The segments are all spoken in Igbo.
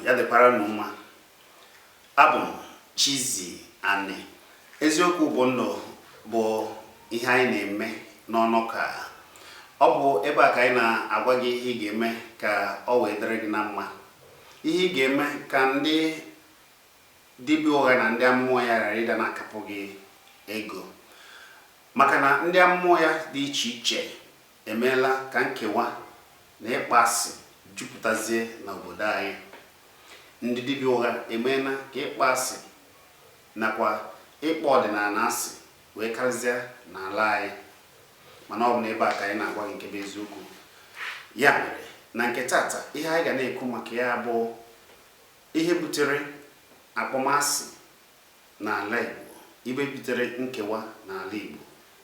Ya dịkwara unu mma. Abụ m Chizzy Ani. Eziokwu bụ ndụ bụ ihe anyị na-eme n'ọnọkọ a. Ọ bụ ebe a ka anyị na-agwa gị ihe ị ga-eme ka ọ wee dịrị gị na mma, ihe ị ga-eme ka ndị dibịa ụgha na ndị amụma ya ghara ịda na-akapụ gị ego, maka na ndị amụma ya dị iche iche emeela ka nkewa na ịkpọ asị jupụtazie n'obodo anyị. Ndị dibịa ụgha emeela ka ịkpọ asị nakwa ịkpọ ọdịnala asị wee karịzịa n'ala anyị. Mana ọ bụ n'ebe a ka anyị na-agwa gị nke bụ eziokwu. Ya mere, na nke tata, ihe anyị ga na-ekwu maka ya bụ ihe butere akpọmasị n'ala Igbo, ibe butere nkewa n'ala Igbo,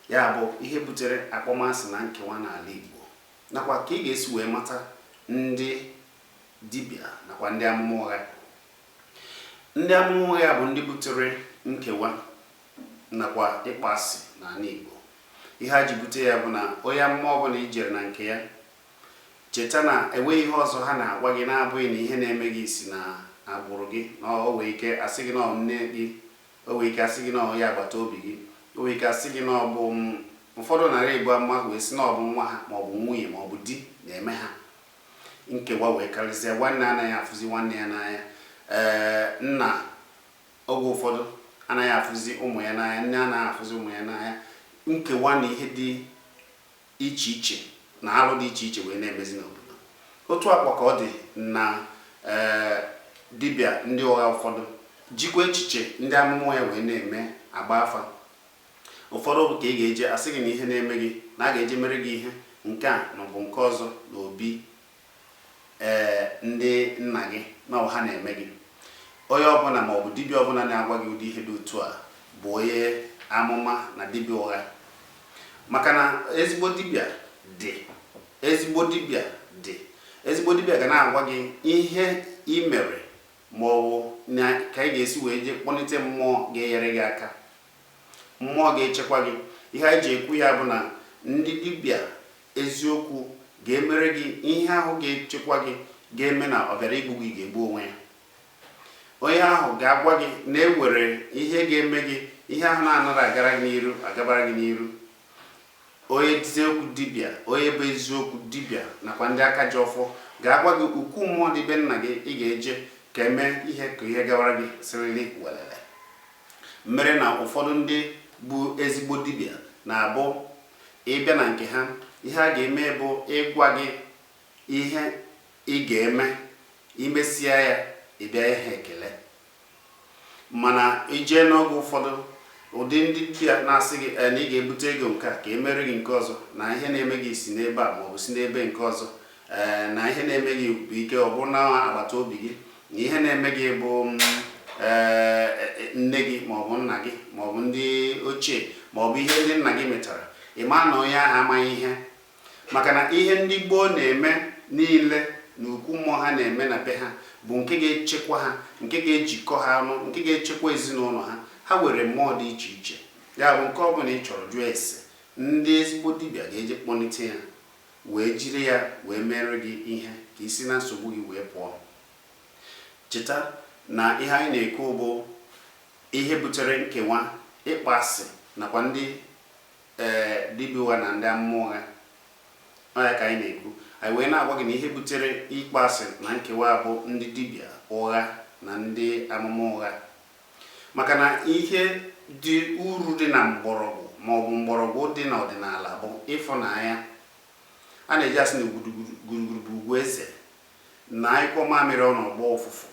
ya bụ ihe butere akpọmasị na nkewa n'ala Igbo, nakwa ka ị ga-esi wee mata ndị dibịa nakwa ndị amụma ụgha. Ndị amụma ụgha bụ ndị butere nkewa nakwa ịkpọ asị n'ala Igbo. Ihe ha ji bute ya bụ na onye amụma ọbụla i jere na nke ya, cheta na enweghị ihe ọzọ ha na-agwa gị na-abụghị na ihe na-eme gị si na agbụrụ gị, na o nwee ike asị gị na ọ nne gị, o nwee ike asị gị na ọ ya agbata obi gị, o nwee ike asị gị na ọ bụ ụfọdụ nara ebu amụma wee sị na ọ bụ nwa ha, ma ọ bụ nwunye, ma ọ bụ di na-eme ha. Nkewa wee karịsịa. Nwanne anaghị afụzi nwanne ya n'anya, ee, nna oge ụfọdụ anaghị afụzi ụmụ ya n'anya, nne anaghị afụzi ụmụ ya n'anya. Nkewa na ihe dị iche iche na alụ dị iche iche wee na-emezi n'obodo. Otu akwa ka ọ dị na ee dibịa ndị ụgha ụfọdụ jikwa echiche ndị amụma ya wee na-eme agba afa. Ụfọdụ bụ ka ị ga-eje, asị gị na ihe na-eme gị na a ga-eje mere gị ihe nke a na ọ bụ nke ọzọ na obi ee ndị nna gị na ọ ha na-eme gị. Onye ọbụla ma ọ bụ dibịa ọbụla na-agwa gị ụdị ihe dị otu a bụ onye amụma na dibịa ụgha, maka na ezigbo dibịa dị, ezigbo dibịa dị. Ezigbo dibịa ga na-agwa gị ihe ị mere ma ọ bụ na ka ị ga-esi wee jee kpọlite mmụọ ga-enyere gị aka, mmụọ ga-echekwa gị. Ihe anyị ji ekwu ya bụ na ndị dibịa eziokwu ga-emere gị ihe ahụ ga-echekwa gị, ga-eme na ọ bịara igbu gị ga-egbu onwe ya. Onye ahụ ga-agwa gị na e nwere ihe ga-eme gị, ihe ahụ na-anaghị agara gị n'iru agabara gị n'iru. Onye eziokwu dibịa, onye bụ eziokwu dibịa nakwa ndị aka ji ọfọ ga-agwa gị ukwu mmụọ dị be nna gị ị ga-eje ka eme ihe ka ihe gawara gị sirili welele. Mere na ụfọdụ ndị bụ ezigbo dibịa na-abụ ịbịa na nke ha, ihe a ga-eme bụ ịgwa gị ihe ị ga-eme, imesịa ya, ị bịa ihe ekele. Mana ijee n'oge ụfọdụ, ụdị ndị dibịa na-asị gị na ị ga-ebute ego nke a ka e mere gị nke ọzọ, na ihe na-eme gị si n'ebe a maọbụ si n'ebe nke ọzọ, ee, na ihe na-eme gị bụ ike ọ bụrụ na agbata obi gị, na ihe na-eme gị bụ ee nne gị maọbụ nna gị maọbụ ndị ochie maọbụ ihe ndị nna gị metara, ị maa na onye ahụ amaghị ihe. Maka na ihe ndị gboo na-eme niile na ukwu mmụọ ha na-eme na be ha bụ nke ga-echekwa ha, nke ga-ejikọ ha ọnụ, nke ga-echekwa ezinụlọ ha. Ha were mmụọ dị iche iche. Ya bụ, nke ọbụla ị chọrọ, jụọ ese, ndị ezigbo dibịa ga-eje kpọlite ya wee jiri ya wee mere gị ihe ka isi na nsogbu gị wee pụọ. Cheta na ihe anyị na-ekwu bụ ihe butere nkewa, ịkpọ asị nakwa ndị ee dibịa ụgha na ndị amụma ụgha. Ọ ya ka anyị na-ekwu. Anyị wee na-agwa gị na ihe butere ịkpọ asị na nkewa bụ ndị dibịa ụgha na ndị amụma ụgha, maka na ihe dị uru dị na mgbọrọgwụ maọbụ mgbọrọgwụ dị n'ọdịnala bụ ịfụnanya. A na-eji asị na gburugburu bụ ugwu eze na anyụkọ mamịrị ọnụ ọgbọ ụfụfụ.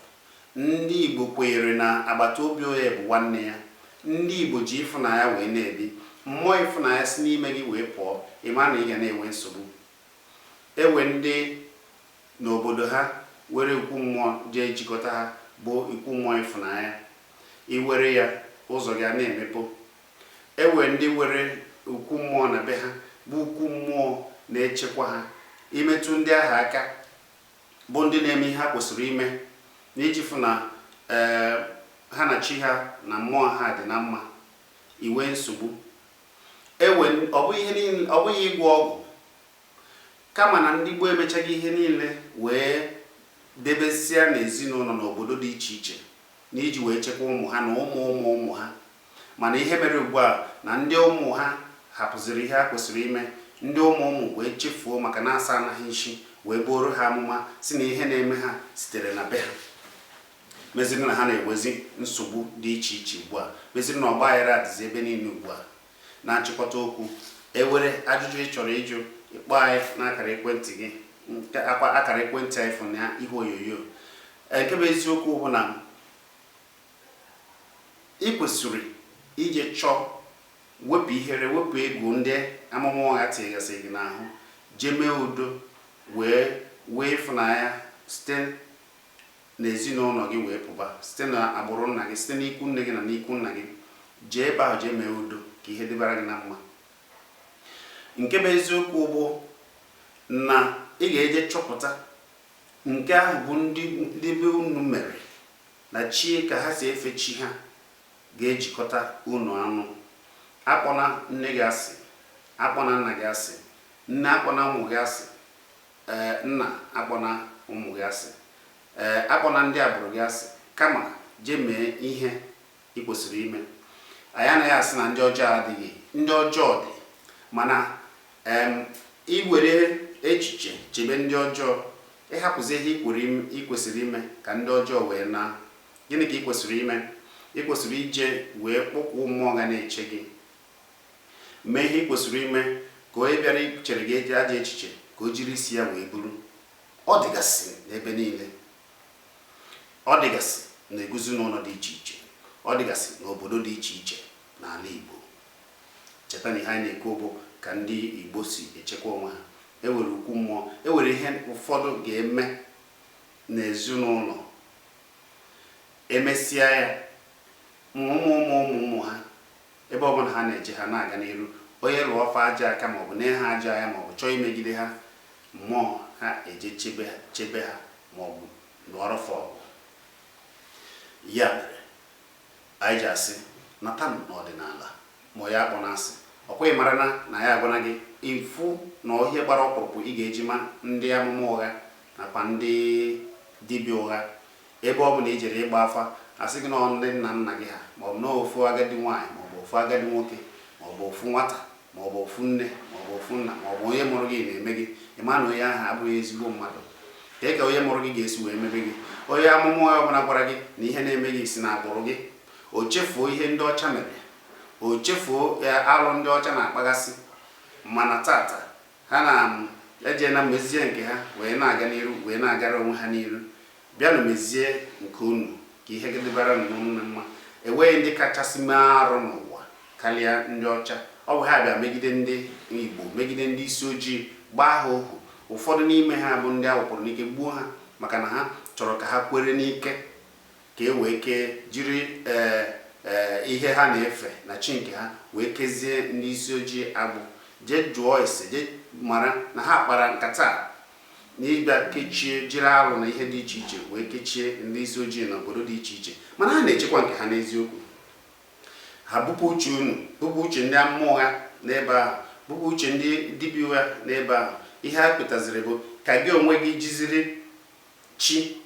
Ndị Igbo kwenyere na agbata obi onye bụ nwanne ya. Ndị Igbo ji ịfụnanya wee na-ebi. Mmụọ ịfụnanya si n'ime gị wee pụọ, ị ma na ị ga na-enwe nsogbu. Ewe ndị n'obodo ha were ukwu mmụọ jee jikọta ha, bụ ikwu mmụọ ịfụnanya, iwere ya, ụzọ gị a na-emepe. Ewe ndị were ukwu mmụọ na be ha, bụ ukwu mmụọ na-echekwa ha. Imetụ ndị ahụ aka, bụ ndị na-eme ihe ha kwesịrị ime na iji fụ na ee ha na chi ha na mmụọ ha dị na mma, iwe nsogbu ewe. Ọ bụghị ịgwọ ọgwụ, kama na ndị gboo emechaghị ihe niile wee Debesịa n'ezinụlọ na obodo dị iche iche na iji wee chekwa ụmụ ha na ụmụ ụmụ ụmụ ha. Mana ihe mere ugbu a na ndị ụmụ ha hapụziri ihe ha kwesịrị ime, ndị ụmụ ụmụ wee chefuo maka na asa anaghị isi wee buoro ha amụma si na ihe na-eme ha sitere na be ha, meziri na ha na-enwezi nsogbu dị iche iche ugbu a, meziri na ọgba aghara dịzi ebe niile ugbu a. Na nchịkọta okwu, ewere ajụjụ ị chọrọ ịjụ, ịkpọ anyị n'akara ekwentị gị, nke akwa akara ekwentị anyị fụ na ihe onyonyo. Nke bụ eziokwu bụ na ị kwesịrị ije chọọ, wepụ ihere, wepụ egwu ndị amụma ụgha tinygasị gị n'ahụ, jee mee udo wee wee ịfụnanya site n'ezinụlọ gị wee pụba, site na agbụrụ nna gị, site n'ikwu nne gị na n'ikwu nna gị. Jee ebe ahụ, jee mee udo ka ihe dịbara gị na mma. Nke bụ eziokwu bụ na ị ga-eje chọpụta nke ahụ bụ ndị be unu mere na chi ka ha si efe chi ha ga-ejikọta unu anụ. Akpọna nne gị asị, akpọna nna gị asị, nne akpọna ụmụ gị asị, ee, nna akpọna ụmụ gị asị, ee, akpọna ndị agbụrụ gị asị, kama jee mee ihe ị kwesịrị ime. Anyị anaghị asị na ndị ọjọọ adịghị, ndị ọjọọ dị, mana iwere echiche chebe ndị ọjọọ, ịhapụzi ihe ị kwesịrị ime ka ndị ọjọọ wee na. Gịnị ka ị kwesịrị ime? Ị kwesịrị ije wee kpọkwuo mmụọ ga na-eche gị, mee ihe ị kwesịrị ime ka onye bịara ichere gị eji ajọ echiche ka o jiri isi ya wee buru. Ọ dịgasị n'ebe niile, ọ dịgasị n'ezinụlọ dị iche iche, ọ dịgasị n'obodo dị iche iche n'ala Igbo. Cheta na ihe anyị na-ekwu bụ ka ndị Igbo si echekwa onwe ha. Ewere ukwu mmụọ, ewere ihe ụfọdụ ga-eme n'ezinụlọ, emesịa ya, ụmụ ụmụ ụmụ ụmụ ha, ebe ọbụla ha na-eje, ha na-aga n'iru. Onye lụọ ọfa aja aka maọbụ nee ha ajọ anya maọbụ chọọ imegide ha, mmụọ ha eje chebe ha maọbụ lụọrọ fa ọgụ. Ya mere anyị ji asị nata m n'ọdịnala ma ya akpọ na-asị ọkwa mara na ya agwana gị ifu na ihe gbara ọkpụrụkpụ ị ga-eji ma ndị amụma ụgha nakwa ndị dibịa ụgha. Ebe ọ bụ na i jere ịgba afa, asị gị na ndị nna nna gị ha, maọbụ na ofu agadi nwaanyị, maọbụ ofu agadi nwoke, maọbụ ofu nwata, maọbụ ofu nne, maọbụ ofu nna, maọbụ onye mụrụ gị na-eme gị, ịma na onye ahụ abụghị ezigbo mmadụ. Kee ka onye mụrụ gị ga-esi wee mebe gị? Onye amụma ụgha ọbụla gwara gị na ihe na-eme gị si na agbụrụ gị, o chefuo ihe ndị ọcha mere, o chefuo alụ ndị ọcha na-akpagasị. Mana tata ha na-eje na mezie nke ha wee na-aga n'iru, wee na-agara onwe ha n'iru. Bịanụ mezie nke unu ka ihe dịbara unu na mma. Enweghị ndị kachasị mee arụ n'ụwa karịa ndị ọcha. Ọ bụ ha bịa megide ndị Igbo, megide ndị isi ojii, gbaa ha ohu. Ụfọdụ n'ime ha bụ ndị awụpụrụ n'ike, gbuo ha maka na ha chọrọ ka ha kwere n'ike ka e wee kee jiri ee ihe ha na-efe na chi nke ha wee kezie ndị isi ojii agbụ. Jee jụọ ese, jee mara na ha kpara nkata n'ịbịa kechie, jiri alụ na ihe dị iche iche wee kechie ndị isi ojii na obodo dị iche iche. Mana ha na-echekwa nke ha n'eziokwu. Ha bupụ uche unu, bupụ uche ndị amụma ụgha n'ebe ahụ, bupụ uche ndị dibịa ụgha n'ebe ahụ. Ihe ha kwetaziri bụ ka gị onwe gị jiziri chi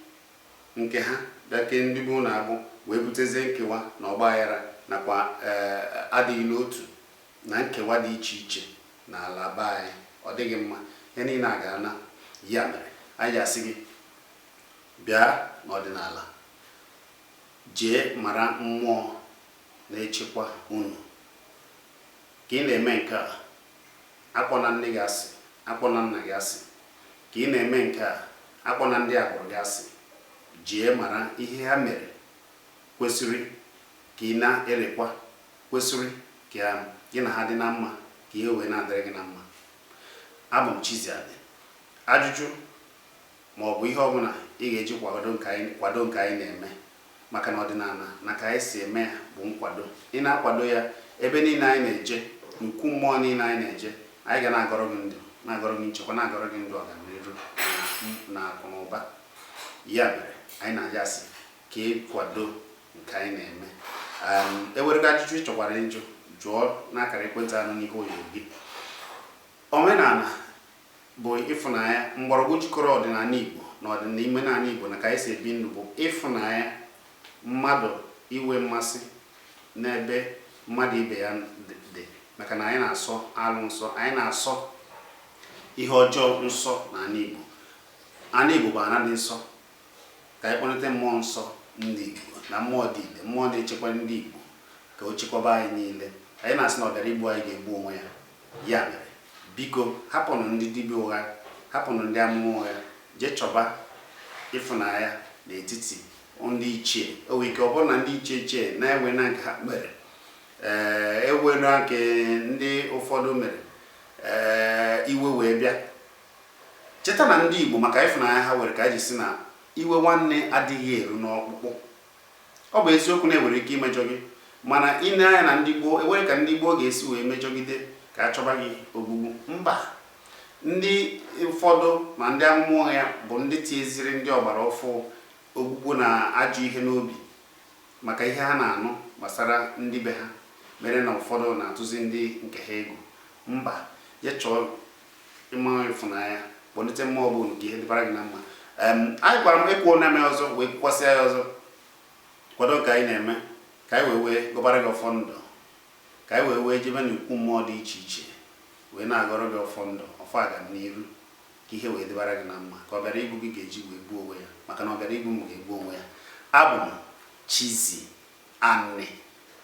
nke ha bịa kee ndị bụ unu agbụ, wee butezie nkewa na ọgba aghara nakwa adịghị n'otu na nkewa dị iche iche n'ala be anyị. Ọ dịghị mma. Ihe niile a ga-ana. Ya mere anyị ji asị gị bịa n'ọdịnala, jee mara mmụọ na-echekwa unu. Ka ị na-eme nke a, akpọna nne gị asị, akpọna nna gị asị. Ka ị na-eme nke a, akpọna ndị agbụrụ gị asị. Jee mara ihe ha mere kwesịrị ka ị na-erekwa, kwesịrị ka gị na ha dị na mma, ka ihe wee na-adịrị gị na mma. Abụ m Chiziani. Ajụjụ ma ọ bụ ihe ọbụla ị ga-eji kwado nke anyị na-eme, maka na ọdịnala na ka anyị si eme ya bụ nkwado. Ị na-akwado ya, ebe niile anyị na-eje, n'ukwu mmụọ niile anyị na-eje, anyị ga na-agọrọ gị ndụ, na-agọrọ gị nchekwa, na-agọrọ gị ndụ, ọganihu na akụ na ụba. Ya mere anyị na-aja asị ka ị kwado nke anyị na-eme. Ewerego ajụjụ ị chọkwara ịjụ, jụọ n'akara ekwentị anụ n'ihe onyonyo gị. Omenala bụ ịfụnanya, mgbọrọgwụ jikọrọ ọdịnala Igbo na Na ọdịnime n'ala Igbo na ka anyị si ebi ndụ bụ ịfụnanya, mmadụ inwe mmasị n'ebe mmadụ ibe ya dị, maka na anyị na-asọ alụ nsọ, anyị na-asọ ihe ọjọọ nsọ n'ala Igbo. Ala Igbo bụ ala dị nsọ. Ka anyị kpọlite mmụọ nsọ ndị Igbo na mmụọ dị ile, mmụọ na-echekwa ndị Igbo, ka o chekwaba anyị niile. Anyị na-asị na ọ bịara igbu anyị ga-egbu onwe ya. Ya mere, biko, hapụnụ ndị dibịa ụgha, hapụnụ ndị amụma ụgha, jee chọba ịfụnanya n'etiti ndị ichie. O nwere ike ọ bụrụ na ndị ichie ichie na-enwe na nke ha mere, ee, ewe na nke ndị ụfọdụ mere, ee, iwe wee bịa. Cheta na ndị Igbo, maka ịfụnanya ha were ka anyị ji si na iwe nwanne adịghị eru n'ọkpụkpụ. Ọ bụ eziokwu na enwere ike imejọ gị, mana ị na-anya na ndị gboo enwere ka ndị gboo ga-esi wee mejọgide ka a chọba gị ogbugbu? Mba. Ndị ụfọdụ ma ndị amụma ụgha ya bụ ndị tieziri ndị ọgbara ọfụ ogbugbu na ajọ ihe n'obi, maka ihe ha na-anụ gbasara ndị be ha mere na ụfọdụ na-atụzi ndị nke ha egwu. Mba, je chọọ ịma ịfụnanya, kpọlite mmụọ bụ nke ihe dịbara gị na mma. Anyị gwara m ekwuo na eme ọzọ wee kwukwasịa ya ọzọ. Kwado ka anyị na-eme ka anyị wee wee gọbara gị ọfọ ndụ, ka anyị wee wee jebe n'ukwu mmụọ dị iche iche wee na-agọrọ gị ọfọ ndụ, ọfọ agamniru, ka ihe wee dịbara gị na mma, ka ọ bịara igbu gị ga-eji wee gbuo onwe ya, maka na ọ bịara igbu m ga-egbu onwe ya. Abụ m Chizzy Ani.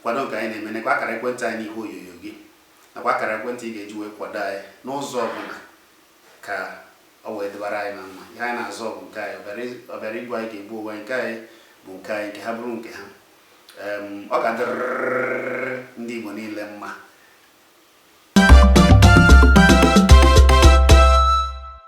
Kwado nke anyị na-eme. Nekwa akara ekwentị anyị n'ihu onyonyo gị, nakwa akara ekwentị ị ga-eji wee kwado anyị n'ụzọ ọbụla, ka ọ wee dịbara anyị na mma. Ihe anyị na-azọ bụ nke anyị. Ọ bịara igbu anyị ga-egbu onwe anyị. Nke anyị bụ nke anyị, nke ha bụrụ nke ha. Ọ ga-adịrịrị ndị Igbo niile mma.